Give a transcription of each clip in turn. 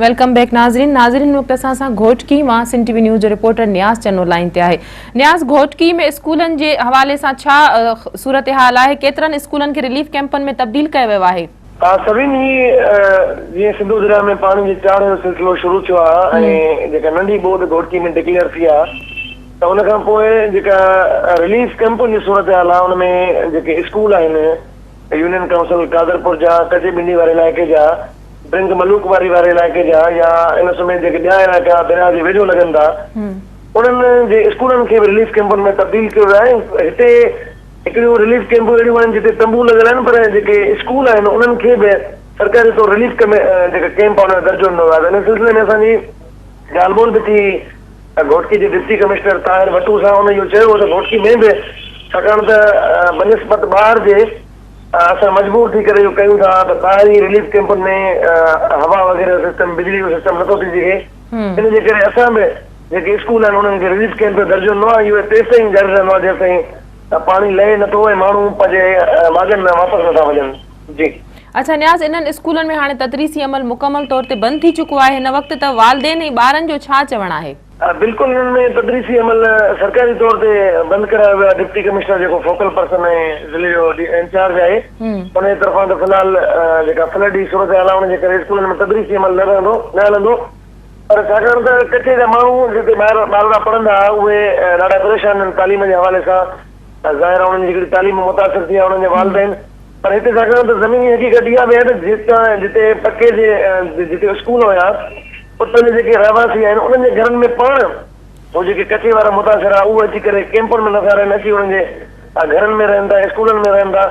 Welcome back ناظرين ناظرين هن وقت اسان سان گهوٽڪي مان سنڌ ٽي وي نيوز جو رپورٽر نياز چنو لائين تي آهي نياز گهوٽڪي ۾ اسڪولن جي حوالي سان ڇا صورتحال آهي ڪيترن اسڪولن کي رليف ڪيمپن ۾ تبديل ڪيو ويو آهي؟ سوين هي جيئن سنڌو درياء ۾ پاڻي جي چاڙهه جو سلسلو شروع ٿيو آهي ۽ جيڪا ننڍي ٻوڏ گهوٽڪي ۾ ڊڪليئر ٿي آهي ته ان کان پوء جيڪا رليف ڪيمپن جي صورتحال آهي ان ۾ جيڪي اسڪول آهن يونين ڪائونسل قادرپور جا ڪچي ٻنڊي واري علائقي جا ڊرنگ ملوڪ واري واري علائقي جا يا ان سميت جيڪي ٻيا علائقا درياء جي ويجهو لڳن ٿا انهن جي اسڪولن کي به رليف ڪيمپن ۾ تبديل ڪيو ويو آهي هتي هڪڙيون رليف ڪيمپون اهڙيون آهن جتي تنبو لڳل آهن پر جيڪي اسڪول آهن انهن کي به سرڪاري طور رليف جيڪا ڪيمپ آهي ان جو درجو ڏنو ويو آهي ان سلسلي ۾ اسان جي ڳالهه ٻولهه به ٿي گهوٽڪي جي ڊپٽي ڪمشنر طاهر وٽو سان ان اهو چيو ته گهوٽڪي ۾ به ڇاڪاڻ ته بنسبت ٻاهر جي اسان مجبور ٿي ڪري اهو ڪيون ٿا ته ٻاهرين رليف ڪيمپن ۾ هوا وغيره جو سسٽم بجلي جو سسٽم نٿو ٿي سگهي ان جي ڪري اسان به جيڪي اسڪول آهن انهن کي رليف ڪيمپ جو درجو ڏنو آهي اهو تيستائين جاري رهندو آهي جيستائين پاڻي لهي نٿو ۽ ماڻهو پنهنجي ماڳن ۾ واپس نٿا وڃن جي. اڇا نياز انهن اسڪولن ۾ هاڻي تدريسي عمل مڪمل طور تي بند ٿي چڪو آهي هن وقت ته والدين ۽ ٻارن جو ڇا چوڻ آهي؟ بلڪل انهن ۾ تدريسي عمل سرڪاري طور تي بند ڪرايو ويو آهي، ڊپٽي ڪمشنر جيڪو فوڪل پرسن ۽ ضلعي جو انچارج آهي ان جي طرفان ته في الحال جيڪا فلڊ جي صورتحال آهي ان جي ڪري اسڪولن ۾ تدريسي عمل نه رهندو نه هلندو پر ڇاڪاڻ ته ڪچي جا ماڻهو جتي ٻاهر ٻارڙا پڙهندا هئا اهي ڏاڍا پريشان آهن تعليم جي حوالي سان ظاهر آهي انهن جي هڪڙي تعليم متاثر ٿي آهي انهن جا والدين پر هتي ڇاڪاڻ ته زميني حقيقت اها به آهي ته جتان جتي پڪي جي جتي اسڪول هيا اتان جا جيڪي رهواسي آهن انهن جي گهرن ۾ پاڻ هو جيڪي ڪچي وارا متاثر آهن اهي اچي ڪري ڪيمپن ۾ نٿا رهن اچي انهن جي گهرن ۾ رهن ٿا اسڪولن ۾ رهن ٿا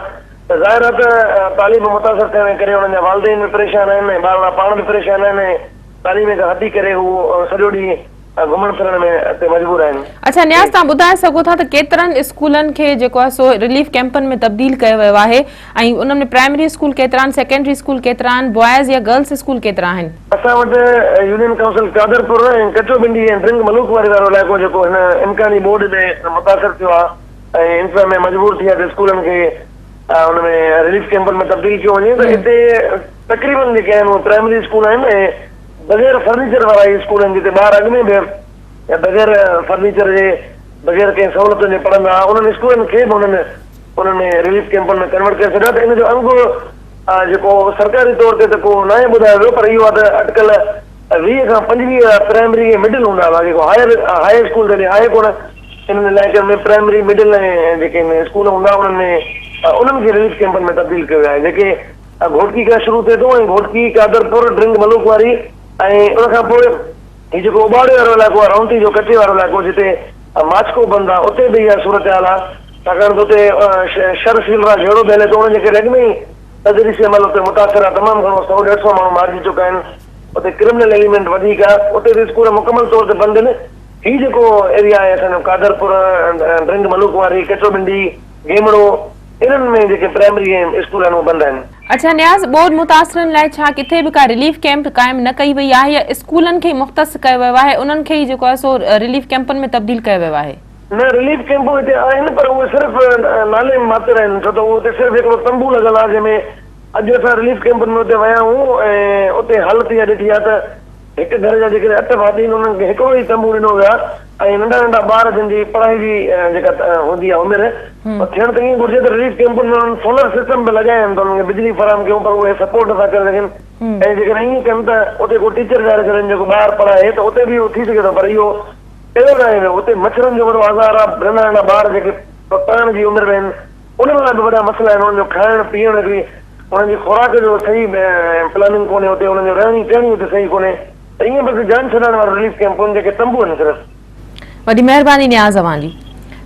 ته ظاهر آهي ته تعليم متاثر ٿيڻ جي ڪري انهن جا والدين به پريشان آهن ۽ ٻارڙا پاڻ به پريشان آهن ۽ تعليم کان هٽي ڪري هو سڄو ڏينهن گهمڻ ڦرڻ ۾ تي مجبور آهن. اڇا نياز توهان ٻڌائي سگهو ٿا ته ڪيترن اسڪولن کي جيڪو آهي سو رليف ڪيمپن ۾ تبديل ڪيو ويو آهي ۽ انهن ۾ پرائمري اسڪول ڪيترا آهن سيڪنڊري اسڪول ڪيترا آهن بوائز يا گرلس اسڪول ڪيترا آهن؟ اسان وٽ يونين ڪائونسل قادرپور ۽ ڪچو ٻنڊي ۽ ڊرنگ ملوڪ واري وارو علائقو جيڪو هن امڪاني ٻوڏ ۾ متاثر ٿيو آهي ۽ انتظاميا مجبور ٿي آهي ته اسڪولن کي ان ۾ رليف ڪيمپن ۾ تبديل ڪيو وڃي ته هتي تقريبن جيڪي آهن اهي پرائمري اسڪول آهن ۽ بغير فرنيچر وارا هي اسڪول آهن جتي ٻار اڳ ۾ به بغير فرنيچر جي بغير ڪنهن سهولتن جي پڙهندا هئا انهن اسڪولن کي به انهن انهن ۾ رليف ڪيمپن ۾ ڪنورٽ ڪري ڇڏيو آهي ته ان جو انگ جيڪو سرڪاري طور تي ته ڪو ناهي ٻڌايو ويو پر اهو آهي ته اٽڪل 20 کان 25 پرائمري ۽ مڊل هوندا باقي ڪو هائر هاء اسڪول ته آهي ڪونه انهن علائقن ۾ پرائمري مڊل ۽ جيڪي اسڪول هوندا انهن ۾ انهن کي رليف ڪيمپن ۾ تبديل ڪيو ويو آهي جيڪي گهوٽڪي کان شروع ٿئي ٿو ۽ گهوٽڪي، قادرپور، ڊرنگ ملوڪ واري ۽ ان کان پوء هي جيڪو اٻاڙي وارو علائقو آهي رونتي جو ڪچي وارو علائقو جتي ماڇڪو بند آهي اتي به اها صورتحال آهي ڇاڪاڻ ته اتي شر سيلرا جهيڙو به هلي ٿو ان جي ڪري اڳ ۾ ئي تدريسي عمل اتي متاثر آهي تمام گهڻو سئو ڏيڍ سئو ماڻهو مارجي چڪا آهن اتي ڪرمنل ايليمينٽ وڌيڪ آهي اتي به اسڪول مڪمل طور تي بند آهن هي جيڪو ايريا آهي اسان جو قادرپور، ڊرنگ ملوڪ واري، ڪچو ٻنڊي، گيمڙو انهن ۾ جيڪي پرائمري ۽ اسڪول آهن اهي بند آهن. اڇا نياز، ٻوڏ متاثرن لاء ڇا ڪٿي به ڪا رليف ڪئمپ قائم نه ڪئي وئي آهي يا اسڪولن کي ئي مختص ڪيو ويو آهي انهن کي ئي جيڪو آهي سو رليف ڪئمپن ۾ تبديل ڪيو ويو آهي؟ نه رليف ڪئمپون هتي آهن پر اهي صرف نالي ماتر آهن ڇو ته اهي اتي صرف هڪڙو تنبو لڳل آهي جنهن ۾ اڄ اسان رليف ڪئمپن ۾ اتي ويا آهيون ۽ اتي حالت اها ڏٺي آهي ته هڪ گهر جا جيڪڏهن اٺ ڀاتي آهن انهن کي هڪڙو ئي تنبو ڏنو ويو آهي ۽ ننڍا ننڍا ٻار جن جي پڙهائي جي جيڪا هوندي آهي عمر پر ٿيڻ ته ائين گهرجي ته رليف ڪئمپن ۾ انهن سولر سسٽم به لڳايا آهن ته انهن کي بجلي فراهم ڪيون پر اهي سپورٽ نٿا ڪري سگهن ۽ جيڪڏهن ائين ڪن ته اتي ڪو ٽيچر ويهاري ڇڏين جيڪو ٻار پڙهائي ته اتي به اهو ٿي سگهي ٿو پر اهو ڪيو ناهي ويو اتي مڇرن جو وڏو آزار آهي ننڍا ننڍا ٻار جيڪي پڙهڻ جي عمر ۾ آهن انهن لاء به وڏا مسئلا آهن انهن جو کائڻ پيئڻ هڪڙي انهن جي خوراڪ جو صحيح پلاننگ ڪونهي اتي انهن جو رهڻي ڪهڻي اتي صحيح ڪونهي ته ائين بس جان ڇڏائڻ وارو رليف ڪيمپ آهن جيڪي تنبو آهن صرف. وڏي مهرباني نياز اوهان جي.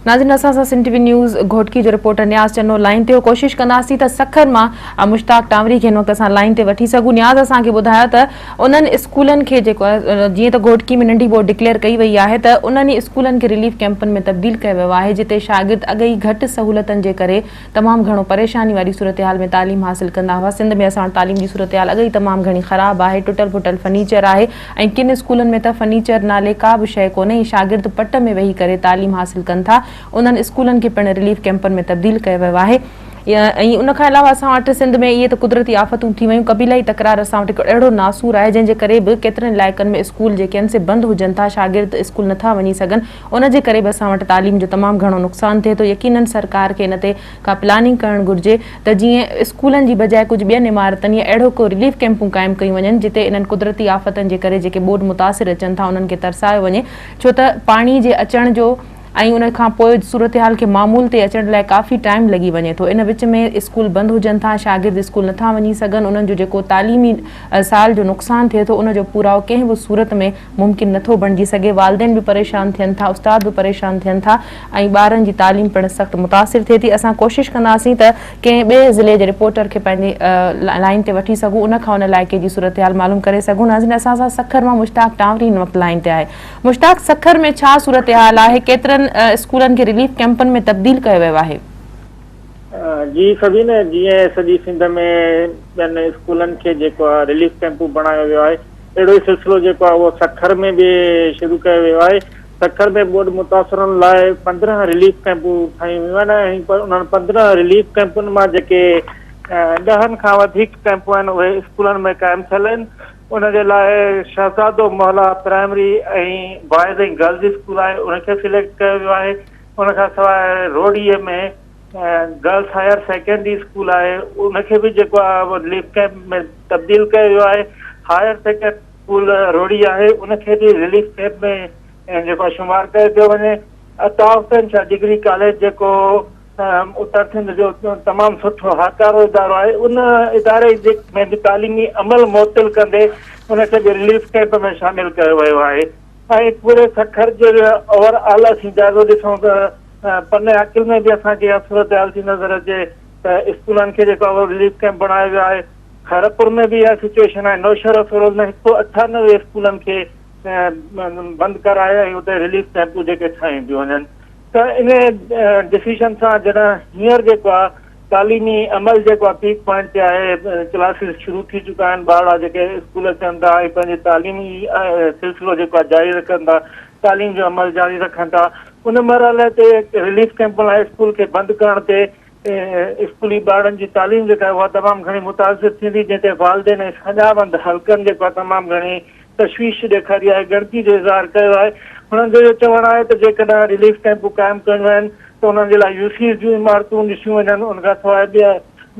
ناظرين اسان سان سنڌ ٽي وي نيوز گهوٽڪي جو رپورٽر نياز چنو لائين تي هو ڪوشش ڪنداسين ته سکر مان مشتاق ٽانوري کي هن وقت اسان لائين تي وٺي سگهون نياز اسان کي ٻڌايو ته انهن اسڪولن کي جيڪو جيئن ته گهوٽڪي ۾ ننڍي بورڊ ڊڪليئر ڪئي وئي آهي ته انهن ئي اسڪولن کي رليف ڪيمپن ۾ تبديل ڪيو ويو آهي جتي شاگرد اڳ ئي گهٽ سهولتن جي ڪري تمام گهڻو پريشاني واري صورتحال ۾ تعليم حاصل ڪندا هئا سنڌ ۾ اسان وٽ تعليم جي صورتحال اڳ ئي تمام گهڻي خراب آهي ٽٽل ڦٽل فرنيچر آهي ۽ ڪن اسڪولن ۾ ته فرنيچر نالي ڪا به شيء ڪونهي ۽ شاگرد پٽ ۾ ويهي ڪري تعليم حاصل ڪن ٿا انهن اسڪولن کي پڻ رليف ڪيمپن ۾ تبديل ڪيو ويو آهي. ۽ ان کان علاوه اسان وٽ سنڌ ۾ اهي ته قدرتي آفتون ٿي ويون، قبيلائي تڪرار اسان وٽ هڪ اهڙو ناسور آهي جنهن جي ڪري به ڪيترن علائقن ۾ اسڪول جيڪي آهن سي بند هجن ٿا، شاگرد اسڪول نٿا وڃي سگهن، ان جي ڪري به اسان وٽ تعليم جو تمام گهڻو نقصان ٿئي ٿو، يقينن سرڪار کي ان تي ڪا پلاننگ ڪرڻ گهرجي ته جيئن اسڪولن جي بجاء ڪجهه ٻين عمارتن يا اهڙو ڪو رليف ڪئمپون قائم ڪيون وڃن جتي انهن قدرتي آفتن جي ڪري جيڪي ٻوڏ متاثر اچن ٿا انهن کي ترسايو وڃي ڇو ته پاڻي جي اچڻ جو ۽ ان کان پوء صورتحال کي معمول تي اچڻ لاء ڪافي ٽائيم لڳي وڃي ٿو. ان وچ ۾ اسڪول بند هجن ٿا، شاگرد اسڪول نٿا وڃي سگهن، انهن جو جيڪو تعليمي سال جو نقصان ٿئي ٿو ان جو پورائو ڪنهن به صورت ۾ ممڪن نٿو بڻجي سگهي، والدين به پريشان ٿين ٿا، استاد به پريشان ٿين ٿا ۽ ٻارن جي تعليم پڻ سخت متاثر ٿئي ٿي. اسان ڪوشش ڪنداسين ته ڪنهن ٻئي ضلعي جي رپورٽر کي پنهنجي لائين تي وٺي سگهون ان کان ان علائقي جي صورتحال معلوم ڪري سگهون. ناظرين اسان سان سکر مان مشتاق ٽانوري هن وقت لائين تي آهي. مشتاق سکر ۾ ڇا صورتحال آهي، ڪيترن اسڪولن کي رليف ڪئمپن ۾ تبديل ڪيو ويو آهي؟ جي سبين جيئن سڄي سنڌ ۾ ٻين اسڪولن کي جيڪو آهي رليف ڪئمپون بڻايو ويو آهي اهڙو ئي سلسلو جيڪو آهي اهو سکر ۾ به شروع ڪيو ويو آهي سکر ۾ ٻوڏ متاثرن لاء 15 رليف ڪئمپون ٺاهيون ويون آهن ۽ انهن 15 رليف ڪئمپن مان جيڪي ڏهن کان وڌيڪ ڪئمپون آهن اهي اسڪولن ۾ قائم ٿيل آهن ان جي لاء Shahzado Mohalla primary ۽ boys ۽ girls school آهي ان کي سليڪٽ ڪيو ويو آهي ان کان سواء Rohri ۾ girls higher secondary school آهي ان کي به جيڪو آهي رليف ڪئمپ ۾ تبديل ڪيو ويو آهي هائر سيڪنڊري اسڪول روهڙي آهي ان کي به رليف ڪئمپ ۾ جيڪو آهي شمار ڪيو پيو وڃي عطا حسين شاهه ڊگري ڪاليج جيڪو اتر سنڌ جو تمام سٺو هاڪارو ادارو آهي ان اداري جي ۾ به تعليمي عمل معطل ڪندي ان کي به رليف ڪئمپ ۾ شامل ڪيو ويو آهي ۽ پوري سکر جو اوور آل اسين جائزو ڏسون ته پني عاقل ۾ به اسان کي اها صورتحال ٿي نظر اچي ته اسڪولن کي جيڪو آهي رليف ڪئمپ بڻايو ويو آهي خيرپور ۾ به اها سچويشن آهي نوشهروفيروز ۾ 198 اسڪولن کي بند ڪرائي ۽ اتي رليف ڪئمپون جيڪي ٺاهيون پيون وڃن ته ان ڊسيشن سان جڏهن هينئر جيڪو آهي تعليمي عمل جيڪو آهي پيڪ پوائنٽ تي آهي ڪلاسز شروع ٿي چڪا آهن ٻارڙا جيڪي اسڪول اچن ٿا ۽ پنهنجي تعليمي سلسلو جيڪو آهي جاري رکن ٿا تعليم جو عمل جاري رکن ٿا ان مرحلي تي رليف ڪئمپن لاء اسڪول کي بند ڪرڻ تي اسڪولي ٻارڙن جي تعليم جيڪا آهي اها تمام گهڻي متاثر ٿيندي جنهن تي والدين ۽ سڃاوند حلقن جيڪو آهي تمام گهڻي تشويش ڏيکاري آهي، ڳڻتي جو اظهار ڪيو آهي، هنن جو اهو چوڻ آهي ته جيڪڏهن رليف ڪئمپون قائم ڪيون وڃن ته انهن جي لاء يو سيز جون عمارتون ڏسيون وڃن، ان کان سواء ٻيا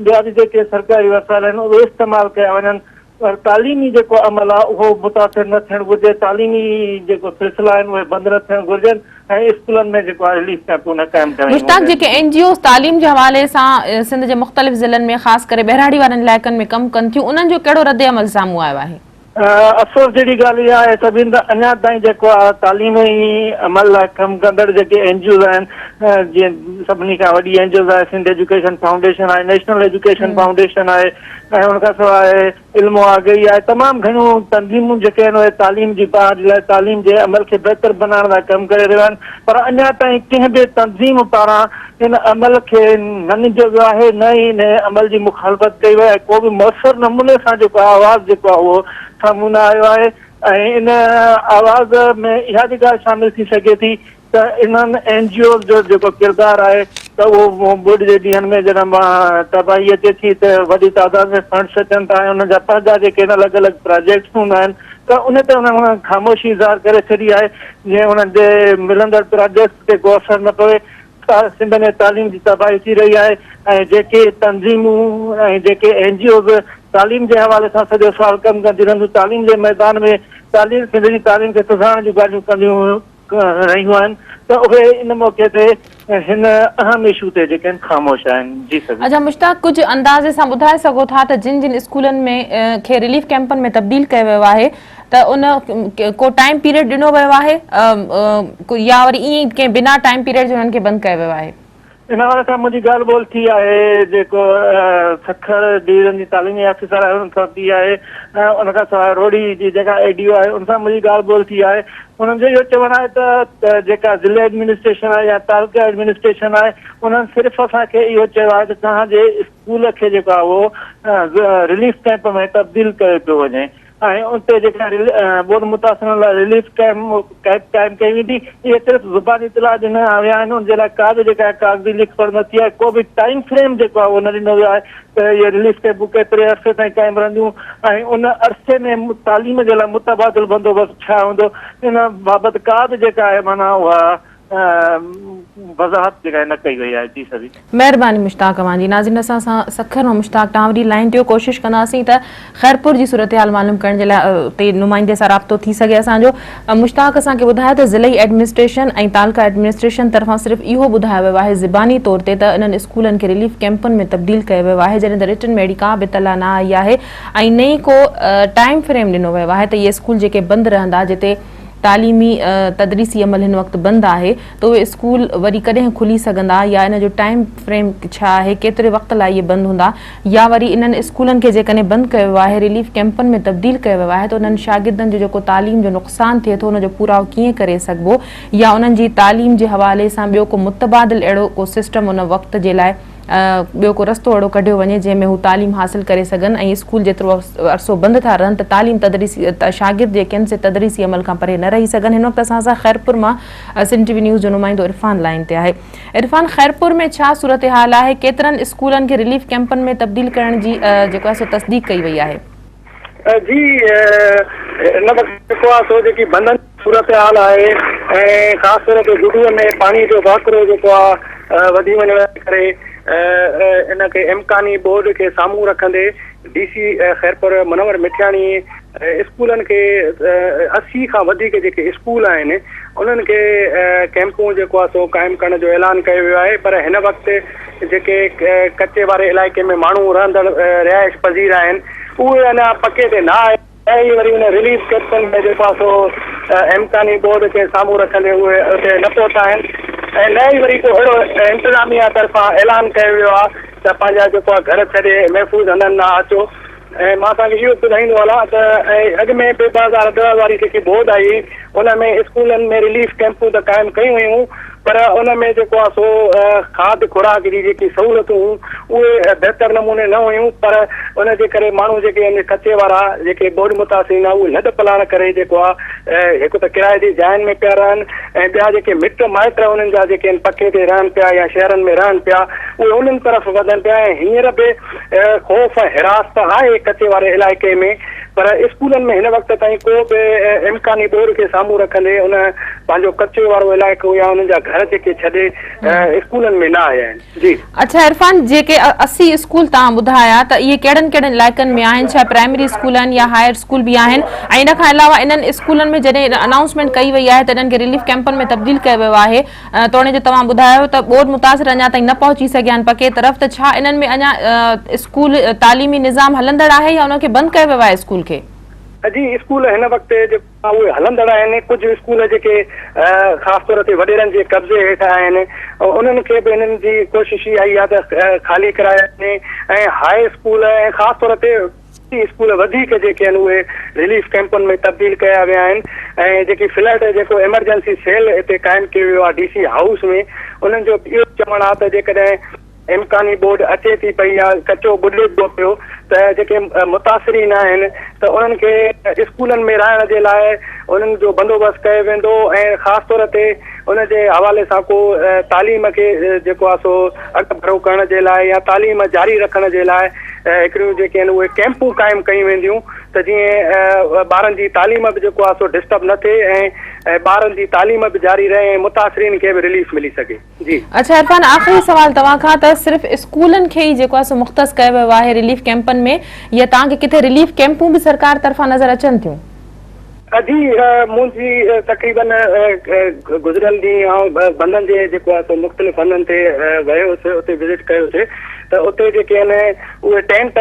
ٻيا به جيڪي سرڪاري وسائل آهن اهي استعمال ڪيا وڃن پر تعليمي جيڪو عمل آهي اهو متاثر نه ٿيڻ گهرجي، تعليمي جيڪو سلسلا آهن اهي بند نه ٿيڻ گهرجن ۽ اسڪولن ۾ جيڪو آهي رليف ڪئمپون نه قائم ڪرايون مشتاق وڃن. جيڪي اين جي اوز تعليم جي حوالي سان سنڌ جي مختلف ضلعن ۾ خاص ڪري ٻهراڙي وارن علائقن ۾ ڪم ڪن ٿيون انهن جو ڪهڙو ردعمل سامهون آيو آهي؟ افسوس جهڙي ڳالهه اها آهي سڀني ته اڃا تائين جيڪو آهي تعليمي عمل لاء ڪم ڪندڙ جيڪي اين جي اوز آهن جيئن سڀني کان وڏي اين جي اوز آهي سنڌ ايجوڪيشن فائونڊيشن آهي نيشنل ايجوڪيشن فائونڊيشن آهي ۽ ان کان سواء علم و آگاهي آهي تمام گهڻيون تنظيمون جيڪي آهن اهي تعليم جي بحالي لاء تعليم جي عمل کي بهتر بنائڻ لاء ڪم ڪري رهيون آهن پر اڃا تائين ڪنهن به تنظيم پاران ان عمل کي نه ننديو ويو آهي نه ئي ان عمل جي مخالفت ڪئي وئي آهي ڪو به موثر نموني سان جيڪو آهي آواز جيڪو آهي اهو سامهون نه آيو آهي ۽ ان آواز ۾ اها به ڳالهه شامل ٿي سگهي ٿي ته انهن اين جي اوز جو جيڪو ڪردار آهي ته اهو ٻوڏ جي ڏينهن ۾ جڏهن تباهي اچي ٿي ته وڏي تعداد ۾ فنڊس اچن ٿا ۽ انهن جا پنهنجا جيڪي آهن الڳ الڳ پراجيڪٽس هوندا آهن ته ان تي انهن خاموشي اظهار ڪري ڇڏي آهي جيئن انهن جي ملندڙ پراجيڪٽس تي ڪو اثر نه پوي سنڌ ۾ تعليم جي تباهي ٿي رهي آهي ۽ جيڪي تنظيمون ۽ جيڪي اين جي اوز تعليم جي حوالي سان سڄو سال ڪم ڪنديون رهنديون تعليم جي ميدان ۾ تعليم سنڌ جي تعليم کي سڌارڻ جون ڳالهيون ڪنديون رهيون آهن ته اهي ان موقعي تي هن اهم اشو تي جيڪي آهن خاموش آهن جي سر. اڇا مشتاق ڪجهه اندازي سان ٻڌائي سگهو ٿا ته جن جن اسڪولن ۾ کي رليف ڪئمپن ۾ تبديل ڪيو ويو آهي ته ان ڪو ٽائيم پيريڊ ڏنو ويو آهي يا وري ائين ئي ڪنهن بنا ٽائيم پيريڊ جي انهن کي بند ڪيو ويو آهي؟ ان حوالي سان منهنجي ڳالهه ٻولهه ٿي آهي جيڪو سکر ڊويزن جي تعليمي آفيسر آهي ان سان ٿي آهي ۽ ان کان سواء روهڙي جي جيڪا اي ڊي او آهي ان سان منهنجي ڳالهه ٻولهه ٿي آهي انهن جو اهو چوڻ آهي ته جيڪا ضلعي ايڊمنسٽريشن آهي يا تعلقه ايڊمنسٽريشن آهي انهن صرف اسان کي اهو چيو آهي ته توهان جي اسڪول کي جيڪو آهي اهو رليف ڪئمپ ۾ تبديل ڪيو پيو وڃي. ۽ اتي جيڪا ٻوڏ متاثرن لاء رليف ڪئمپ قائم ڪئي ويندي، اهي صرف زباني اطلاع ڏنا ويا آهن، ان جي لاء ڪا به جيڪا ڪاغذي لک پڙهه نه ٿي آهي، ڪو به ٽائيم فريم جيڪو آهي اهو نه ڏنو ويو آهي ته اهي رليف ڪئمپون ڪيتري عرصي تائين قائم رهنديون ۽ ان عرصي ۾ تعليم جي لاء متبادل بندوبست ڇا هوندو، ان بابت ڪا به جيڪا آهي معنيٰ اها وضاحت جيڪا نه ڪئي وئي آهي جي سر. مهرباني مشتاق اوهان جي. ناظرين اسان سان سکر مان مشتاق ٽانوري لائين تي هو ڪوشش ڪنداسين ته خيرپور جي صورتحال معلوم ڪرڻ جي لاء اتي نمائندي سان رابطو ٿي سگهي اسان جو مشتاق اسان کي ٻڌايو ته ضلعي ايڊمنسٽريشن ۽ تعلقه ايڊمنسٽريشن طرفان صرف اهو ٻڌايو ويو آهي زباني طور تي ته انهن اسڪولن کي رليف ڪيمپن ۾ تبديل ڪيو ويو آهي جڏهن ته رٽن ۾ اهڙي ڪا به اطلاع نه آئي آهي ۽ نه ئي ڪو ٽائيم فريم ڏنو ويو آهي ته اهي اسڪول جيڪي بند رهندا جتي تعليمي تدريسي عمل هن وقت بند آهي ته اهي اسڪول وري ڪڏهن کلي سگهندا يا ان جو ٽائيم فريم ڇا آهي ڪيتري وقت لاء اهي بند هوندا يا وري انهن اسڪولن کي جيڪڏهن بند ڪيو ويو آهي رليف ڪيمپن ۾ تبديل ڪيو ويو آهي ته انهن شاگردن جو جيڪو تعليم جو نقصان ٿئي ٿو ان جو پورائو ڪيئن ڪري سگهبو يا انهن جي تعليم جي حوالي سان ٻيو ڪو متبادل اهڙو ڪو سسٽم ان وقت جي لاء ٻيو ڪو رستو اهڙو ڪڍيو وڃي جنهن ۾ هو تعليم حاصل ڪري سگهن ۽ اسڪول جيترو عرصو بند ٿا رهن ته تعليم تدريسي شاگرد جيڪي آهن سي تدريسي عمل کان پري نه رهي سگهن هن وقت اسان سان خيرپور مان سنڌ ٽي وي نيوز جو نمائندو عرفان لائين تي آهي عرفان خيرپور ۾ ڇا صورتحال آهي ڪيترن اسڪولن کي رليف ڪيمپن ۾ تبديل ڪرڻ جي جيڪو آهي سو تصديق ڪئي وئي آهي. جي هن وقت جيڪو آهي سو جيڪي بندن جي صورتحال آهي ۽ خاص طور تي گڊوء ۾ پاڻي جو وهڪرو جيڪو آهي وڌي وڃڻ جي ڪري ان کي امڪاني ٻوڏ کي سامهون رکندي ڊي سي خيرپور منور مٺياڻي اسڪولن کي 80 کان وڌيڪ جيڪي اسڪول آهن انهن کي ڪيمپون جيڪو آهي سو قائم ڪرڻ جو اعلان ڪيو ويو آهي پر هن وقت جيڪي ڪچي واري علائقي ۾ ماڻهو رهندڙ رهائش پذير آهن اهي اڃا پڪي تي نه آيا آهن ۽ وري ان رليف ڪيمپن ۾ جيڪو آهي سو امڪاني ٻوڏ کي سامهون رکندي اهي اتي نه پهتا آهن ۽ نه ئي وري ڪو اهڙو انتظاميا طرفان اعلان ڪيو ويو آهي ته پنهنجا جيڪو آهي گهر ڇڏي محفوظ هنڌن ڏانهن اچو ۽ مان توهان کي اهو ٻڌائيندو هلان ته اڳ ۾ به 2010 واري جيڪي ٻوڏ آئي هئي ان ۾ اسڪولن ۾ رليف ڪئمپون ته قائم ڪيون ويون پر ان ۾ جيڪو آهي سو کاڌ خوراڪ جي جيڪي سهولتون هيون اهي بهتر نموني نه هيون پر ان جي ڪري ماڻهو جيڪي آهن ڪچي وارا جيڪي ٻوڏ متاثرين آهن اهي لڏ پلاڻ ڪري جيڪو آهي هڪ ته ڪرائي جي جاين ۾ پيا رهن ۽ ٻيا جيڪي مٽ مائٽ انهن جا جيڪي آهن پڪي تي رهن پيا يا شهرن ۾ رهن پيا اهي انهن طرف وڌن پيا ۽ هينئر به خوف ۽ هراس ته آهي ڪچي واري علائقي ۾ پر اسڪولن ۾ هن وقت تائين ڪو به امڪاني ٻوڏ کي سامهون رکندي ان پنهنجو ڪچي وارو علائقو يا انهن جا گهر جيڪي ڇڏي اسڪولن ۾ نه آيا آهن جي. اڇا عرفان جيڪي 80 اسڪول توهان ٻڌايا ته اهي ڪهڙن ڪهڙن علائقن ۾ آهن ڇا پرائمري اسڪول آهن يا هائر اسڪول به آهن ۽ ان کان علاوه انهن اسڪولن ۾ جڏهن انائونسمينٽ ڪئي وئي آهي ته انهن کي رليف ڪيمپن ۾ تبديل ڪيو ويو آهي توڻي جو توهان ٻڌايو ته ٻوڏ متاثر اڃا تائين نه پهچي سگهيا آهن پڪي طرف ته ڇا انهن ۾ اڃا اسڪول تعليمي نظام هلندڙ آهي يا انهن کي بند ڪيو ويو آهي اسڪول کي؟ جي اسڪول هن وقت جيڪو آهي اهي هلندڙ آهن ڪجهه اسڪول جيڪي خاص طور تي وڏيرن جي قبضي هيٺ آهن انهن کي به انهن جي ڪوشش اها ئي آهي ته خالي ڪرايا وڃي ۽ هاء اسڪول ۽ خاص طور تي اسڪول وڌيڪ جيڪي آهن اهي رليف ڪئمپن ۾ تبديل ڪيا ويا آهن ۽ جيڪي فلڊ جيڪو ايمرجنسي سيل هتي قائم ڪيو ويو آهي ڊي سي هائوس ۾ انهن جو اهو چوڻ آهي ته جيڪڏهن امڪاني ٻوڏ اچي ٿي پئي يا ڪچو ٻڏي ٿو پيو ته جيڪي متاثرين آهن ته انهن کي اسڪولن ۾ رهڻ جي لاء انهن جو بندوبست ڪيو ويندو ۽ خاص طور تي ان جي حوالي سان ڪو تعليم کي جيڪو آهي سو اڳڀرو ڪرڻ جي لاء يا تعليم جاري رکڻ جي لاء هڪڙيون جيڪي آهن اهي ڪئمپون قائم ڪيون وينديون ته جيئن ٻارن جي تعليم به جيڪو آهي سو ڊسٽرب نه ٿئي ۽ ٻارن جي تعليم به جاري رهي ۽ متاثرين کي به رليف ملي سگهي جي. اڇا عرفان آخري سوال توهان کان ته صرف اسڪولن کي ئي جيڪو آهي سو مختص ڪيو ويو آهي رليف ڪئمپن ۾ يا توهان کي ڪٿي رليف ڪئمپون به سرڪار طرفان نظر اچن ٿيون؟ جي منهنجي تقريبن گذريل ڏينهن آئون بندن جي جيڪو آهي سو مختلف هنڌن تي ويو هوس اتي وزٽ ڪيو سي ته اتي جيڪي آهن اهي ٽينٽ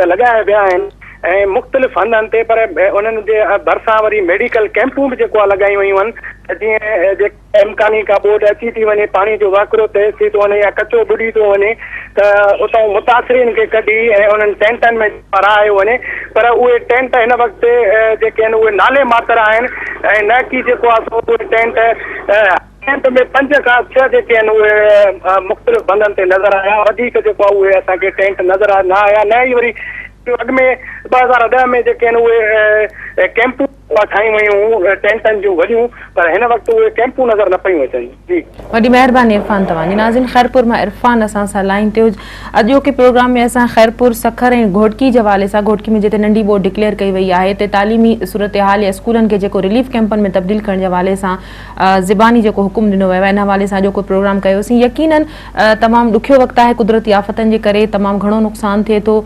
ته لڳايا ويا آهن ۽ مختلف هنڌن تي پر انهن جي ڀرسان وري ميڊيڪل ڪئمپون به جيڪو آهي لڳايون ويون آهن ته جيئن جيڪي امڪاني ڪا ٻوڏ اچي ٿي وڃي، پاڻي جو وهڪرو تيز ٿي ٿو وڃي يا ڪچو ٻڏي ٿو وڃي ته اتان متاثرين کي ڪڍي ۽ انهن ٽينٽن ۾ رهايو وڃي پر اهي ٽينٽ هن وقت جيڪي آهن اهي نالي ماتر آهن ۽ نه ڪي جيڪو آهي سو اهي ٽينٽ ڪئمپ ۾ پنج کان ڇهه جيڪي آهن اهي مختلف بندن تي نظر آيا وڌيڪ جيڪو آهي اهي اسان کي ٽينٽ نظر نه آيا نه ئي وري. اڳ ۾ 2010 ۾ جيڪي آهن اهي ڪيمپون ٺاهيون ويون هيون ٽينٽن جون وڏيون پر هن وقت اهي ڪيمپون نظر نه پيون اچن. جي. وڏي مهرباني عرفان توهان جي. ناظرين خيرپور مان عرفان اسان سان لائين تي هو. اڄوڪي پروگرام ۾ اسان خيرپور، سکر ۽ گهوٽڪي جي حوالي سان گهوٽڪي ۾ جتي ننڍي ٻوڏ ڊڪليئر ڪئي وئي آهي اتي تعليمي صورتحال يا اسڪولن کي جيڪو رليف ڪيمپن ۾ تبديل ڪرڻ جي حوالي سان زباني جيڪو حڪم ڏنو ويو آهي ان حوالي سان اڄوڪو پروگرام ڪيوسين يقينن تمام ڏکيو وقت آهي قدرتي آفتن جي ڪري تمام گهڻو نقصان ٿئي ٿو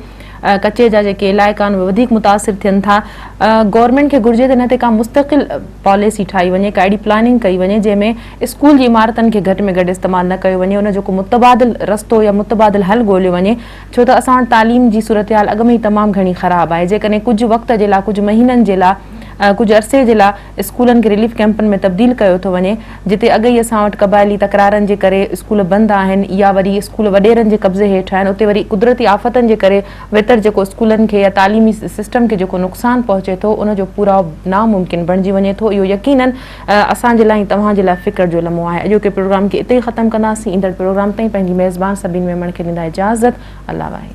ڪچي جا جيڪي علائقا آهن اهي وڌيڪ متاثر ٿين ٿا گورنمينٽ کي گهرجي ته ان تي ڪا مستقل پاليسي ٺاهي وڃي ڪا اهڙي پلاننگ ڪئي وڃي جنهن ۾ اسڪول جي عمارتن کي گهٽ ۾ گهٽ استعمال نه ڪيو وڃي ان جو ڪو متبادل رستو يا متبادل حل ڳوليو وڃي ڇو ته اسان وٽ تعليم جي صورتحال اڳ ۾ ئي تمام گهڻي خراب آهي جيڪڏهن ڪجهه وقت جي لاء ڪجهه مهينن جي لاء ڪجهه عرصي جي لاء اسڪولن کي رليف ڪئمپن ۾ تبديل ڪيو ٿو وڃي جتي اڳ ئي اسان وٽ قبائلي تڪرارن جي ڪري اسڪول بند آهن يا وري اسڪول وڏيرن جي قبضي هيٺ آهن اتي وري قدرتي آفتن جي ڪري ويتر جيڪو اسڪولن کي يا تعليمي سسٽم کي جيڪو نقصان پهچي ٿو ان جو پورائو ناممڪن بڻجي وڃي ٿو اهو يقينن اسان جي لاء ۽ توهان جي لاء فڪر جو لمحو آهي اڄوڪي پروگرام کي اتي ئي ختم ڪنداسين ايندڙ پروگرام تائين پنهنجي ميزبان سبين ميمڻ کي ڏيندا اجازت الله واهي.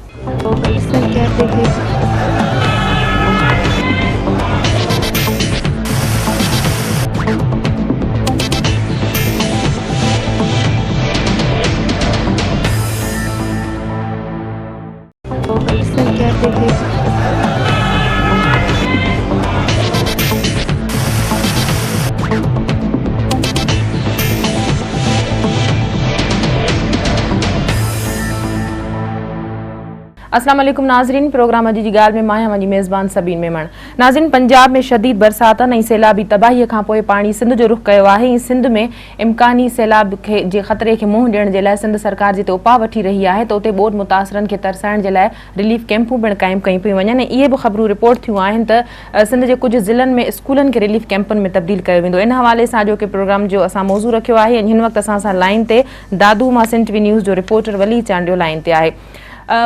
اسلام عليڪم ناظرين پروگرام اڄ جي ڳالهه ۾ مان آهيان اوهان جي ميزبان سبين ميمڻ ناظرين پنجاب ۾ شديد برساتن ۽ سيلابي تباهي کان پوء پاڻي سنڌ جو رخ ڪيو آهي ۽ سنڌ ۾ امڪاني سيلاب کي جي خطري کي منهن ڏيڻ جي لاء سنڌ سرڪار جتي اپاء وٺي رهي آهي ته اتي ٻوڏ متاثرن کي ترسائڻ جي لاء رليف ڪيمپون پڻ قائم ڪيون پيون وڃن ۽ اهي به خبرون رپورٽ ٿيون آهن ته سنڌ جي ڪجهه ضلعن ۾ اسڪولن کي رليف ڪيمپن ۾ تبديل ڪيو ويندو ان حوالي سان اڄوڪي پروگرام جو اسان موضوع رکيو آهي ۽ هن وقت اسان سان لائين تي دادو مان سنڌ ٽي وي نيوز جو رپورٽر ولي چانڊيو لائين تي آهي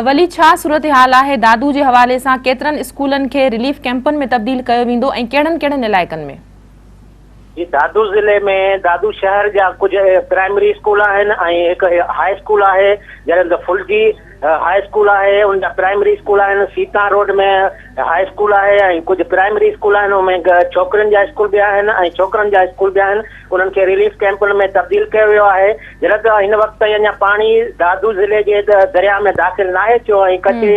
ولي ڇا صورتحال آهي دادو جي حوالي سان ڪيترن اسڪولن کي رليف ڪيمپن ۾ تبديل ڪيو ويندو ۽ ڪهڙن ڪهڙن علائقن ۾؟ جي دادو ضلعي ۾ دادو شهر جا ڪجهه پرائمري اسڪول آهن ۽ هڪ هاء اسڪول آهي جڏهن ته ڦلجي هاء اسڪول آهي ان جا پرائمري اسڪول آهن سيتان روڊ ۾ هاء اسڪول آهي ۽ ڪجهه پرائمري اسڪول آهن ان ۾ ڇوڪرين جا اسڪول به آهن ۽ ڇوڪرن جا اسڪول به آهن انهن کي رليف ڪيمپن ۾ تبديل ڪيو ويو آهي جڏهن ته هن وقت تائين اڃا پاڻي دادو ضلعي جي درياء ۾ داخل ناهي ٿيو ۽ ڪچي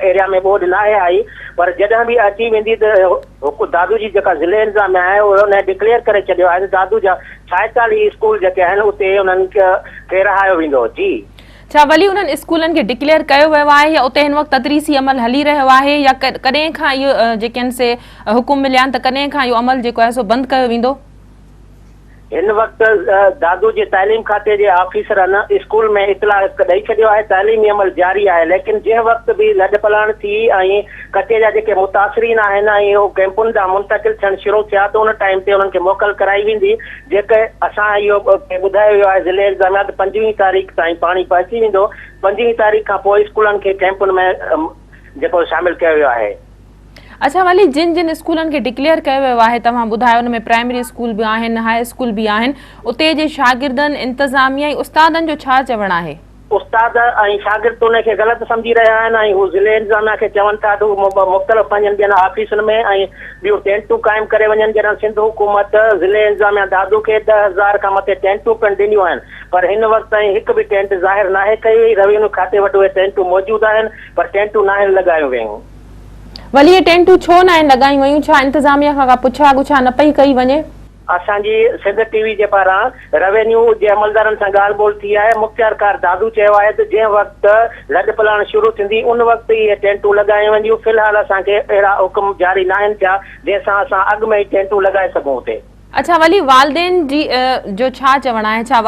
ايريا ۾ ٻوڏ ناهي آئي پر جڏهن به اچي ويندي ته هڪ دادو جي جيڪا ضلعي انتظاميا آهي اهو ان ڊڪليئر ڪري ڇڏيو آهي ته دادو جا 46 اسڪول جيڪي آهن اتي انهن کي رهايو ويندو. جي. ڇا ولي انهن اسڪولن کي ڊڪليئر ڪيو ويو آهي يا اتي هن وقت تدريسي عمل هلي رهيو آهي يا ڪڏهن کان اهو جيڪي آهن سي حڪم مليا آهن ته ڪڏهن کان اهو عمل جيڪو آهي سو بند ڪيو ويندو؟ هن وقت دادو جي تعليم کاتي جي آفيسرن اسڪول ۾ اطلاع ڏئي ڇڏيو آهي، تعليمي عمل جاري آهي ليڪن جنهن وقت به لڏپلاڻ ٿي ۽ ڪچي جا جيڪي متاثرين آهن ۽ اهو ڪئمپن ڏانهن منتقل ٿيڻ شروع ٿيا ته ان ٽائيم تي انهن کي موڪل ڪرائي ويندي جيڪي اسان اهو ٻڌايو ويو آهي ضلعي انتظاميا ته 25 تاريخ تائين پاڻي پهچي ويندو 25 تاريخ کان پوء اسڪولن کي ڪئمپن ۾ جيڪو شامل ڪيو ويو آهي. اڇا ولي جن جن اسڪولن کي ڊڪليئر ڪيو ويو آهي توهان ٻڌايو ان ۾ پرائمري اسڪول به آهن هاء اسڪول به آهن اتي جي شاگردن انتظاميا ۽ استادن جو ڇا چوڻ آهي؟ استاد ۽ شاگرد ان کي غلط سمجهي رهيا آهن ۽ هو ضلعي انتظاميا کي چون ٿا ته هو مختلف پنهنجن ٻين آفيسن ۾ ۽ ٻيون ٽينٽون قائم ڪري وڃن جڏهن سنڌ حڪومت ضلعي انتظاميا دادو کي 10,000 کان مٿي ٽينٽون پڻ ڏنيون آهن پر هن وقت تائين هڪ به ٽينٽ ظاهر ناهي ڪئي وئي روينيو کاتي وٽ اهي ٽينٽون موجود آهن پر ٽينٽون ناهن لڳايون ويون. ولي اهي ٽينٽون ڇو ناهن لڳايون ويون، ڇا انتظاميا کان ڪا پڇا ڳڇا نه پئي ڪئي وڃي؟ اسان جي سنڌ ٽي وي جي پاران روينيو جي عملدارن سان ڳالهه ٻولهه ٿي آهي، مختيارڪار دادو چيو آهي ته جنهن وقت لڏپلاڻ شروع ٿيندي ان وقت ئي اهي ٽينٽون لڳايون وينديون، في الحال اسان کي اهڙا حڪم جاري ناهن ٿيا جنهن سان اسان اڳ ۾ ئي ٽينٽون لڳائي سگهون اتي. اڇا ولي والدين جي جو ڇا چوڻ آهي ڇا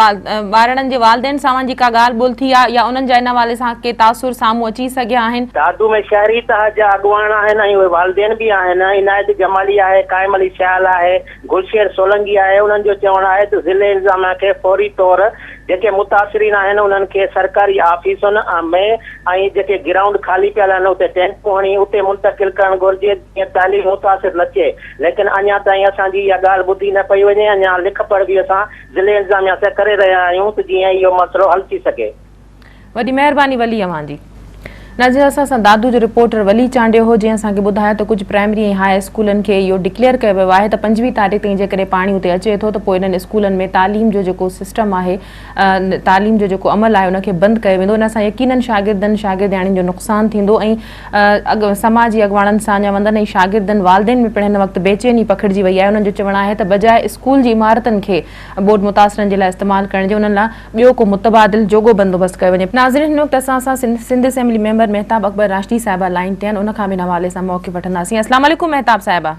ٻارڙن جي والدين سان اوهان جي ڪا ڳالهه ٻولهه ٿي آهي يا انهن جا ان حوالي سان ڪي تاثر سامهون اچي سگهيا آهن؟ دادو ۾ شهري اتحاد جا اڳواڻ آهن ۽ اهي والدين به آهن، عنايت جمالي آهي، قائم علي سيال آهي، گلشير سولنگي آهي، انهن جو چوڻ آهي ته ضلعي انتظاميا کي فوري طور جيڪي متاثرين آهن انهن کي سرڪاري آفيسن ۾ ۽ جيڪي گرائونڊ خالي پيل آهن اتي ٽينٽون هڻي اتي منتقل ڪرڻ گهرجي جيئن تعليم متاثر نه ٿئي. ليڪن اڃا تائين اسان جي اها ڳالهه ٻڌي نه پئي وڃي، اڃا لک پڙهه به اسان ضلعي انتظاميا سان ڪري رهيا آهيون ته جيئن اهو مسئلو حل ٿي سگهي. وڏي مهرباني ولي اوهان جي. ناظرين اسان سان دادو جو رپورٽر ولي چانڊيو هو جنهن اسان کي ٻڌايو ته ڪجهه پرائمري ۽ هاء اسڪولن کي اهو ڊڪليئر ڪيو ويو آهي ته 25 تاريخ تائين جيڪڏهن پاڻي اتي اچي ٿو ته پوء انهن اسڪولن ۾ تعليم جو جيڪو سسٽم آهي تعليم جو جيڪو عمل آهي ان کي بند ڪيو ويندو ان سان يقينن شاگردن شاگردياڻين جو نقصان ٿيندو ۽ سماجي اڳواڻن ساڃاهوندن ۽ شاگردن والدين ۾ پڻ هن وقت بيچيني پکڙجي وئي آهي انهن جو چوڻ آهي ته بجاء اسڪول جي عمارتن کي ٻوڏ متاثرن جي لاء استعمال ڪرڻ جي انهن لاء ٻيو ڪو متبادل جوڳو بندوبست ڪيو وڃي. ناظرين هن وقت اسان سان سنڌ اسيمبلي ميمبر مهتاب اڪبر راشدي صاحبه لائين تي آهن ان کان به ان حوالي سان موقف وٺنداسين. اسلام عليڪم مهتاب صاحبه.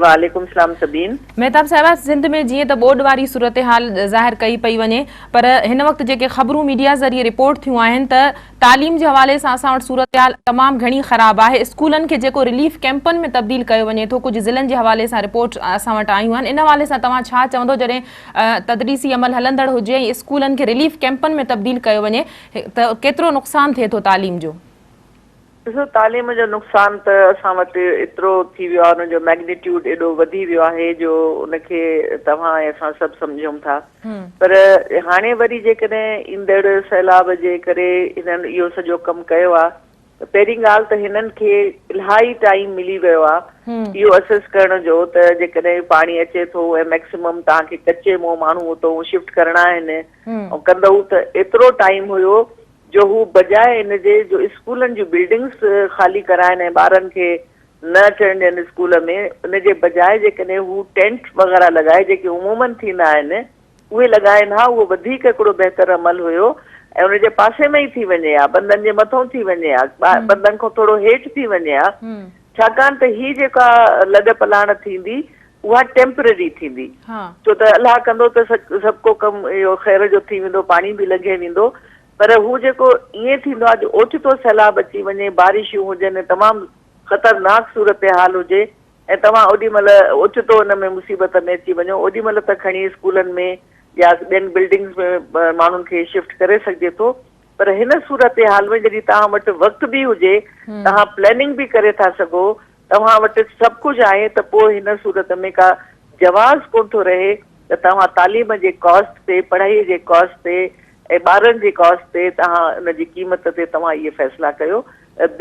وعليڪم السلام سبين. مهتاب صاحبه سنڌ ۾ جيئن ته ٻوڏ واري صورتحال ظاهر ڪئي پئي وڃي پر هن وقت جيڪي خبرون ميڊيا ذريعي رپورٽ ٿيون آهن ته تعليم جي حوالي سان اسان وٽ صورتحال تمام گهڻي خراب آهي، اسڪولن کي جيڪو رليف ڪئمپن ۾ تبديل ڪيو وڃي ٿو، ڪجهه ضلعن جي حوالي سان رپورٽ اسان وٽ آيون آهن، ان حوالي سان توهان ڇا چوندو جڏهن تدريسي عمل هلندڙ هجي ۽ اسڪولن کي رليف ڪئمپن ۾ تبديل ڪيو وڃي ته ڪيترو نقصان ٿئي ٿو تعليم جو؟ ڏسو تعليم جو نقصان ته اسان وٽ ايترو ٿي ويو آهي ان جو ميگنيٽيوڊ ايڏو وڌي ويو آهي جو ان کي توهان ۽ اسان سڀ سمجهون ٿا پر هاڻي وري جيڪڏهن ايندڙ سيلاب جي ڪري هنن اهو سڄو ڪم ڪيو آهي ته پهرين ڳالهه ته هنن کي الاهي ٽائيم ملي ويو آهي اهو اسيس ڪرڻ جو ته جيڪڏهن پاڻي اچي ٿو ۽ ميڪسيمم توهان کي ڪچي مون ماڻهو اتو شفٽ ڪرڻا آهن ۽ ڪندؤ ته ايترو ٽائيم هيو جو هو بجاء ان جي جو اسڪولن جون بلڊنگس خالي ڪرائن ۽ ٻارن کي نه اچڻ ڏين اسڪول ۾ ان جي بجاء جيڪڏهن هو ٽينٽ وغيره لڳائي جيڪي عموماً ٿيندا آهن اهي لڳائن ها اهو وڌيڪ هڪڙو بهتر عمل هيو ۽ ان جي پاسي ۾ ئي ٿي وڃي ها بندن جي مٿئون ٿي وڃي ها بندن کان ٿورو هيٺ ٿي وڃي ها ڇاڪاڻ ته هي جيڪا لڏ پلاڻ ٿيندي اها ٽيمپرري ٿيندي ڇو ته الله ڪندو ته سڀ ڪو ڪم اهو خير جو ٿي ويندو پاڻي به لنگهي ويندو پر هو جيڪو ائين ٿيندو آهي جو اوچتو سيلاب اچي وڃي، بارشون هجن ۽ تمام خطرناڪ صورتحال هجي ۽ توهان اوڏي مهل اوچتو ان ۾ مصيبت ۾ اچي وڃو، اوڏي مهل ته کڻي اسڪولن ۾ يا ٻين بلڊنگز ۾ ماڻهن کي شفٽ ڪري سگهجي ٿو پر هن صورتحال ۾ جڏهن توهان وٽ وقت به هجي، توهان پلاننگ به ڪري ٿا سگهو، توهان وٽ سڀ ڪجهه آهي ته پوء هن صورت ۾ ڪا جواز ڪونه ٿو رهي ته توهان تعليم جي ڪاسٽ تي، پڙهائي جي ڪاسٽ تي ۽ ٻارن جي ڪاسٽ تي توهان ان جي قيمت تي توهان اهي فيصلا ڪيو.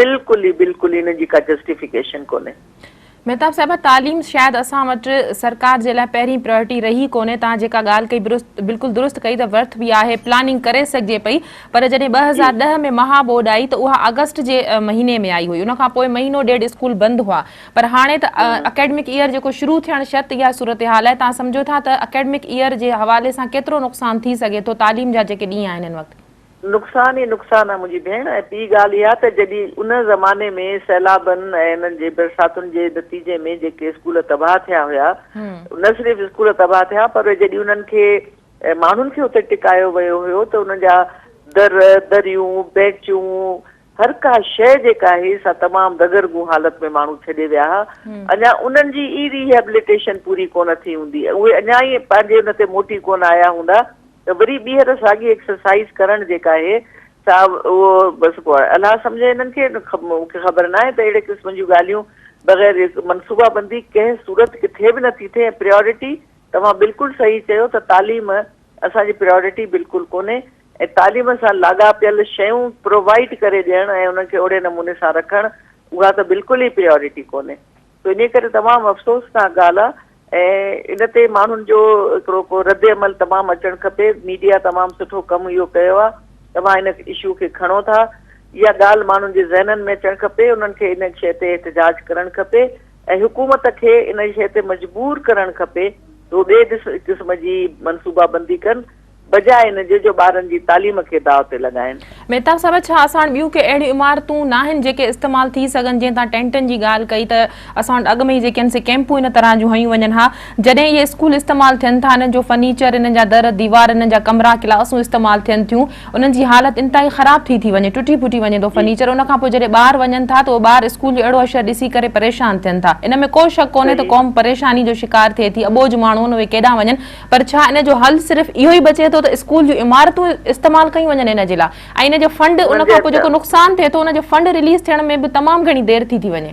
بلڪل ئي بلڪل ئي انهن جي ڪا جسٽيفڪيشن ڪونهي. مهتاب صاحبه تعليم شايد اسان وٽ سرڪار جي لاء پهرين پرائرٽي رهي ڪونهي توهان جيڪا ڳالهه ڪئي بلڪل درست ڪئي ته ورٿ به آهي پلاننگ ڪري سگهجي پئي پر جڏهن 2010 ۾ مها ٻوڏ آئي ته اها آگسٽ جي مهيني ۾ آئي هئي ان کان پوء مهينو ڏيڍ اسڪول بند هئا پر هاڻي ته اڪيڊمڪ ايئر جيڪو شروع ٿيڻ شرط اها صورتحال آهي توهان سمجهو ٿا ته اڪيڊمڪ ايئر جي حوالي سان ڪيترو نقصان ٿي سگهي ٿو تعليم جا جيڪي ڏينهن آهن هن وقت. نقصان ئي نقصان آهي منهنجي ڀيڻ ۽ ٻي ڳالهه اها ته جڏهن ان زماني ۾ سيلابن ۽ انهن جي برساتن جي نتيجي ۾ جيڪي اسڪول تباهه ٿيا هيا نه صرف اسڪول تباهه ٿيا پر جڏهن انهن کي ماڻهن کي اتي ٽڪايو ويو هيو ته انهن جا در، دريون، بينچون، هر ڪا شيء جيڪا هئي سا تمام دگرگون حالت ۾ ماڻهو ڇڏي ويا ها. اڃا انهن جي ئي ريهيبليٽيشن پوري ڪونه ٿي هوندي. اهي اڃا ئي پنهنجي ان تي موٽي ڪونه آيا هوندا ته وري ٻيهر ساڳي ايڪسرسائيز ڪرڻ جيڪا آهي سا اهو بس پوء الله سمجهي انهن کي مون کي خبر ناهي ته اهڙي قسم جون ڳالهيون بغير منصوبا بندي ڪنهن صورت ڪٿي به نٿي ٿئي ۽ پريارٽي توهان بلڪل صحيح چيو ته تعليم اسان جي پريارٽي بلڪل ڪونهي ۽ تعليم سان لاڳاپيل شيون پرووائيڊ ڪري ڏيڻ ۽ انهن کي اهڙي نموني سان رکڻ اها ته بلڪل ئي پريارٽي ڪونهي سو انهي ڪري تمام افسوسناڪ ڳالهه آ ۽ ان تي ماڻهن جو هڪڙو ڪو رد عمل تمام اچڻ کپي ميڊيا تمام سٺو ڪم اهو ڪيو آ توهان ان اشو کي کڻو ٿا اها ڳالهه ماڻهن جي ذهنن ۾ اچڻ کپي انهن کي ان شيء تي احتجاج ڪرڻ کپي ۽ حڪومت کي ان شيء تي مجبور ڪرڻ کپي ته هو ٻئي قسم جي منصوبابندي ڪن بجاء ان جي جو ٻارن جي تعليم کي داء تي لڳائين. مهتاب صاحب ڇا اسان وٽ ٻيون ڪي اهڙيون عمارتون ناهن جيڪي استعمال ٿي سگهن جيئن توهان ٽينٽن جي ڳالهه ڪئي ته اسان وٽ اڳ ۾ ئي جيڪي آهن سي ڪيمپون ان طرح جون هنيون وڃن ها جڏهن اهي اسڪول استعمال ٿين ٿا انهن جو فرنيچر انهن جا در ديوار انهن جا ڪمرا ڪلاسون استعمال ٿين ٿيون انهن جي حالت انتهائي خراب ٿي ٿي وڃي، ٽٽي ڦٽي وڃي ٿو فرنيچر، ان کان پوء جڏهن ٻار وڃن ٿا ته اهي ٻار اسڪول جو اهڙو حشر ڏسي ڪري پريشان ٿين ٿا. ان ۾ ڪو شڪ ڪونهي ته قوم پريشاني جو شڪار ٿئي ٿي، اٻوجهه ماڻهو آهن اهي ڪيڏانهن وڃن، پر ڇا ان جو حل صرف اهو ئي بچي ٿو ته اسڪول جون عمارتون استعمال ڪيون وڃن ان جي لاء ۽ ان جو فنڊ ان کان پوء جيڪو نقصان ٿئي ٿو ان جو فنڊ رليز ٿيڻ ۾ به تمام گهڻي دير ٿي ٿي وڃي.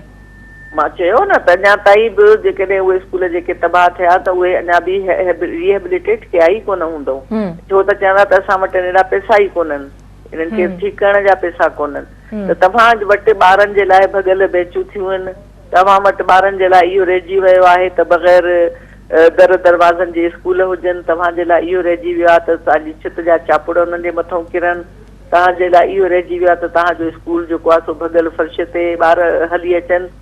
مان چيو نه ته اڃا تائين به جيڪڏهن اهي اسڪول جيڪي تباهه ٿيا ته اهي اڃا به ريهيبليٽيٽ ٿيا ئي ڪونه هوندئون ڇو ته چوندا ته اسان وٽ اهڙا پئسا ئي ڪونهن انهن کي ٺيڪ ڪرڻ جا پئسا ڪونهن. ته توهان وٽ ٻارن جي لاء ڀڳل بينچون ٿيون آهن، توهان وٽ ٻارن جي لاء اهو رهجي ويو آهي ته بغير در دروازن جي اسڪول هجن، توهان جي لاء اهو رهجي ويو آهي ته توهان جي ڇت جا چاپڙ انهن جي مٿئون ڪرن، توهان جي لاء اهو رهجي ويو آهي ته توهان جو اسڪول جيڪو آهي سو ڀڳل فرش تي ٻار هلي اچن.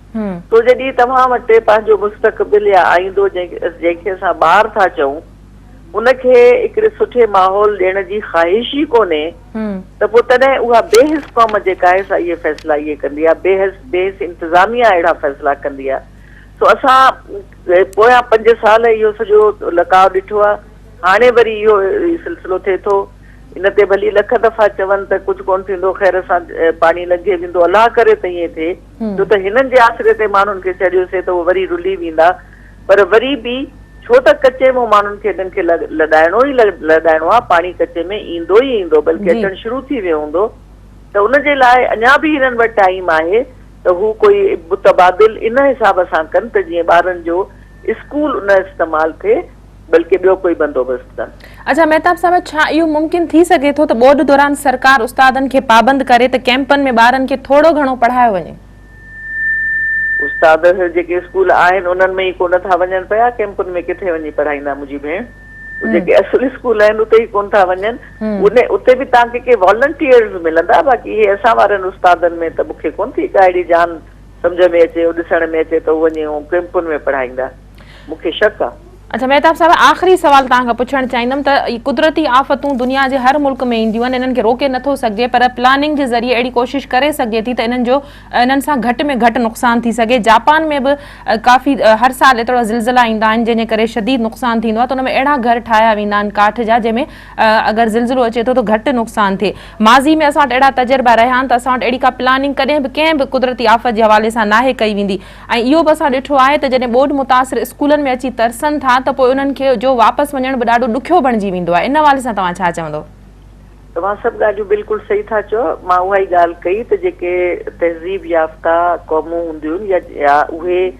سو جڏهن توهان وٽ پنهنجو مستقبل يا آئيندو جنهن کي اسان ٻار ٿا چئون ان کي هڪڙي سٺي ماحول ڏيڻ جي خواهش ئي ڪونهي ته پوء تڏهن اها بي حس قوم جيڪا آهي سا اهي فيصلا اهي ڪندي آهي، بي حس بي حس انتظاميا اهڙا فيصلا ڪندي آهي. سو اسان پويان 5 سال اهو سڄو لقاء ڏٺو آهي، هاڻي وري اهو سلسلو ٿئي ٿو. ان تي ڀلي لک دفعا چون ته ڪجهه ڪونه ٿيندو، خير سان پاڻي لنگهي ويندو، الله ڪري ته ائين ٿئي، ڇو ته هنن جي آسري تي ماڻهن کي ڇڏيوسي ته اهي وري رلي ويندا، پر وري به ڇو ته ڪچي مان ماڻهن کي هنن کي لڏائڻو ئي لڏائڻو آهي، پاڻي ڪچي ۾ ايندو ئي ايندو، بلڪه اچڻ شروع ٿي ويو هوندو، ته ان جي لاء اڃا به هنن وٽ ٽائيم آهي ته هو ڪوئي متبادل ان حساب سان ڪن ته جيئن ٻارن جو اسڪول نه استعمال ٿئي بلڪه ٻيو ڪوئي بندوبست ڪن. اڇا مهتاب صاحب ڇا اهو ممڪن ٿي سگهي ٿو ته ٻوڏ دوران سرڪار استادن کي پابند ڪري ته ڪئمپن ۾ ٻارن کي ٿورو گهڻو پڙهايو وڃي؟ استاد جيڪي اسڪول آهن انهن ۾ ئي ڪونه ٿا وڃن پيا ڪئمپن ۾ ڪٿي وڃي پڙهائيندا منهنجي ڀيڻ جيڪي اصل اسڪول آهن اتي ئي ڪونه ٿا وڃن ان اتي به توهان کي ڪي والنٽيئرز ملندا باقي اهي اسان وارن استادن ۾ ته مون کي ڪونه ٿي ڪا اهڙي جان سمجهه ۾ اچي ڏسڻ ۾ اچي ته هو وڃي ڪئمپن ۾ پڙهائيندا مون کي شڪ آهي. اڇا مهتاب صاحب آخري سوال توهان کان پڇڻ چاهيندم ته قدرتي آفتون دنيا جي هر ملڪ ۾ اينديون آهن انهن کي روڪي نٿو سگهجي پر پلاننگ جي ذريعي اهڙي ڪوشش ڪري سگهجي ٿي ته انهن جو انهن سان گهٽ ۾ گهٽ نقصان ٿي سگهي جاپان ۾ به ڪافي هر سال ايترا زلزلا ايندا آهن جنهن جي ڪري شديد نقصان ٿيندو آهي ته ان ۾ اهڙا گهر ٺاهيا ويندا آهن ڪاٺ جا جنهن ۾ اگر زلزلو اچي ٿو ته گهٽ نقصان ٿئي ماضي ۾ اسان وٽ اهڙا تجربا رهيا آهن ته اسان وٽ اهڙي ڪا پلاننگ ڪڏهن به ڪنهن به قدرتي آفت جي حوالي سان ناهي ڪئي ويندي ۽ اهو به اسان ڏٺو آهي ته جڏهن ٻوڏ متاثر اسڪولن ۾ اچي ترسن ٿا ته پوء انهن کي جو واپس وڃڻ به ڏاڍو ڏکيو بڻجي ويندو آهي ان حوالي سان توهان ڇا چوندو؟ توهان سڀ ڳالهيون بلڪل صحيح ٿا چئو، مان اها ئي ڳالهه ڪئي ته جيڪي تهذيب يافته قومون هونديون آهن يا اهي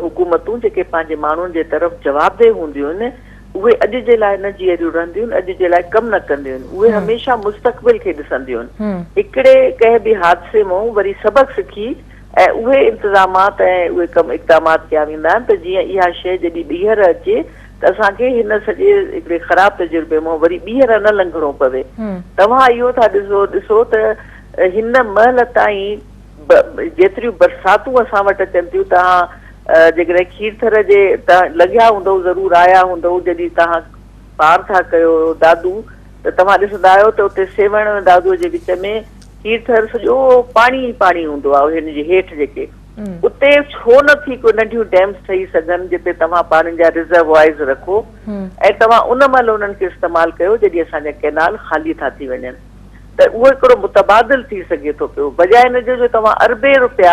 حڪومتون جيڪي پنهنجي ماڻهن جي طرف جوابده هونديون آهن اهي اڄ جي لاء نه جيئريون رهنديون آهن، اڄ جي لاء ڪم نه ڪنديون آهن، اهي هميشه مستقبل کي ڏسنديون آهن، هڪڙي ڪنهن به حادثي مون وري سبق سکي ۽ اهي انتظامات ۽ اهي ڪم اقدامات ڪيا ويندا آهن ته جيئن اها شيء جڏهن ٻيهر اچي ته اسان کي هن سڄي هڪڙي خراب تجربي مان وري ٻيهر نه لنگهڻو پوي. توهان اهو ٿا ڏسو ڏسو ته هن مهل تائين جيتريون برساتون اسان وٽ اچن ٿيون توهان جيڪڏهن کيرٿر جي تان لنگهيا هوندؤ ضرور آيا هوندؤ جڏهن توهان پار ٿا ڪيو دادو ته توهان ڏسندا آهيو ته اتي سيوهڻ ۽ دادوء جي وچ ۾ کيرٿر سڄو پاڻي ئي پاڻي هوندو آهي هن جي هيٺ جيڪي اتي ڇو نه ٿي ڪو ننڍيون ڊيمز ٺهي سگهن جتي توهان پاڻين جا رزروائرز رکو ۽ توهان ان مهل انهن کي استعمال ڪيو جڏهن اسان جا ڪئنال خالي ٿا ٿي وڃن ته اهو هڪڙو متبادل ٿي سگهي ٿو پيو بجاء ان جي جو توهان اربين روپيا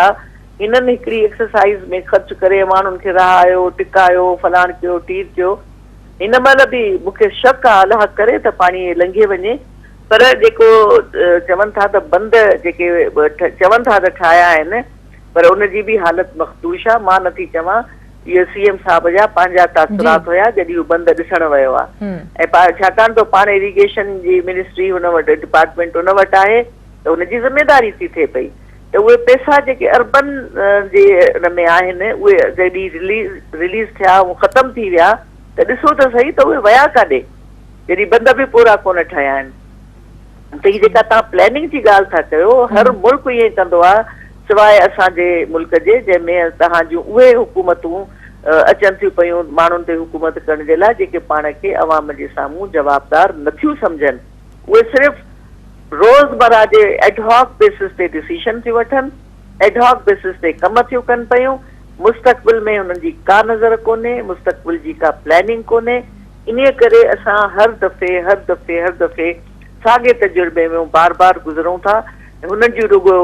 هنن هڪڙي ايڪسرسائيز ۾ خرچ ڪري ماڻهن کي رهايو ٽڪايو فلاڻ ڪيو ٽير ڪيو هن مهل به مون کي شڪ آ الله ڪري ته پاڻي لنگهي وڃي پر جيڪو چون ٿا ته بند جيڪي چون ٿا ته ٺاهيا آهن پر ان جي به حالت مخدوش آ مان نٿي چوان اهو سي ايم صاحب جا پنهنجا تاثرات هيا جڏهن هو بند ڏسڻ ويو آ ۽ ڇاڪاڻ ته پاڻ اريگيشن جي منسٽري هن وٽ ڊپارٽمينٽ ان وٽ آهي ته ان جي ذميداري ٿي ٿئي پئي ته اهي پئسا جيڪي اربن جي ان ۾ آهن اهي جڏهن رليز ٿيا ۽ ختم ٿي ويا ته ڏسو ته سهي ته اهي ويا ڪاڏي جڏهن بند به پورا ڪونه ٺهيا آهن ته هي جيڪا توهان پلاننگ جي ڳالهه ٿا ڪيو هر ملڪ ائين ڪندو آهي سواء اسان جي ملڪ جي جنهن ۾ توهان جون اهي حڪومتون اچن ٿيون پيون ماڻهن تي حڪومت ڪرڻ جي لاء جيڪي پاڻ کي عوام جي سامهون جوابدار نٿيون سمجهن اهي صرف روزمره جي ايڊهاڪ بيسس تي ڊسيشن ٿيون وٺن، ايڊهاڪ بيسس تي ڪم ٿيون ڪن پيون، مستقبل ۾ هنن جي ڪا نظر ڪونهي، مستقبل جي ڪا پلاننگ ڪونهي، انهيء ڪري اسان هر دفعي هر دفعي هر دفعي ساڳئي تجربي ۾ بار بار گذرون ٿا، هنن جون رڳو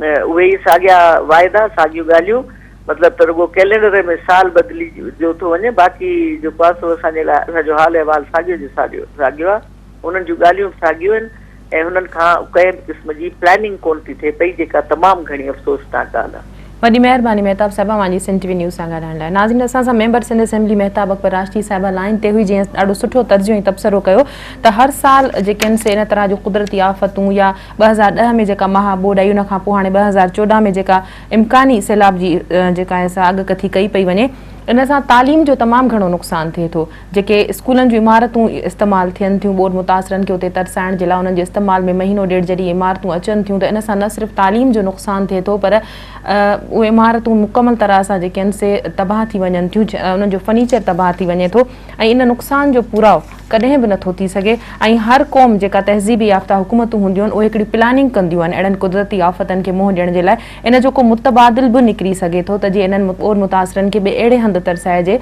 اهي ئي ساڳيا واعدا، ساڳيون ڳالهيون، مطلب ته رڳو ڪئلينڊر ۾ سال بدلجيو ٿو وڃي، باقي جيڪو آهي سو اسان جي لاء اسان جو حال احوال ساڳيو جو ساڳيو ساڳيو آهي. انهن جون ڳالهيون به ساڳيون آهن ۽ هنن کان ڪنهن به قسم جي پلاننگ ڪونه ٿي ٿئي پئي جيڪا تمام گهڻي افسوسناڪ ڳالهه آهي. وڏي مهرباني مهتاب صاحب اوهان جي سنڌ ٽي وي نيوز سان ڳالهائڻ لاء. ناظرين اسان سان ميمبر سنڌ اسيمبلي مهتاب اڪبر راشدي صاحبه لائين تي هئي جنهن ڏاڍو سٺو تجزيو ۽ تبصرو ڪيو ته هر سال جيڪي آهن سي ان طرح جون قدرتي آفتون يا 2010 ۾ جيڪا مها ٻوڏ آئي ان کان پوء هاڻي 2014 ۾ جيڪا امڪاني سيلاب جي جيڪا آهي سا اڳڪٿي ڪئي پئي وڃي ان سان تعليم جو تمام گهڻو نقصان ٿئي ٿو. جيڪي اسڪولن جون عمارتون استعمال ٿين ٿيون ٻوڏ متاثرن کي اتي ترسائڻ جي لاء انهن جي استعمال ۾ مهينو ڏيڍ جڏهن عمارتون اچن ٿيون ته ان سان نه صرف تعليم جو نقصان ٿئي ٿو پر اهي عمارتون مڪمل طرح سان جيڪي آهن سي تباهه ٿي وڃن ٿيون انهن جو فرنيچر تباهه ٿي وڃي ٿو ۽ ان نقصان جو پورائو ڪڏهن به نٿو ٿي سگهي ۽ هر قوم جيڪا تهذيبي يافته حڪومتون هونديون آهن اهي هڪڙي پلاننگ ڪنديون آهن اهڙن قدرتي آفتن کي منهن ڏيڻ جي لاء ان جو ڪو متبادل به نڪري سگهي ٿو ته جيئن انهن ٻوڏ متاثرن کي ٻئي اهڙي هنڌ ترسائجي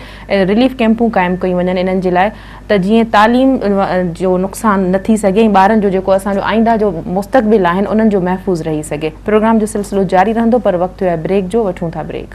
رليف ڪيمپون قائم ڪيون وڃن انهن جي لاء ته جيئن تعليم جو نقصان نه ٿي سگهي ۽ ٻارن جو جيڪو اسان جو آئنده جو مستقبل آهن انهن جو محفوظ رهي سگهي. پروگرام جو سلسلو جاري رهندو پر وقت ٿيو آهي بريڪ جو وٺون ٿا بريڪ.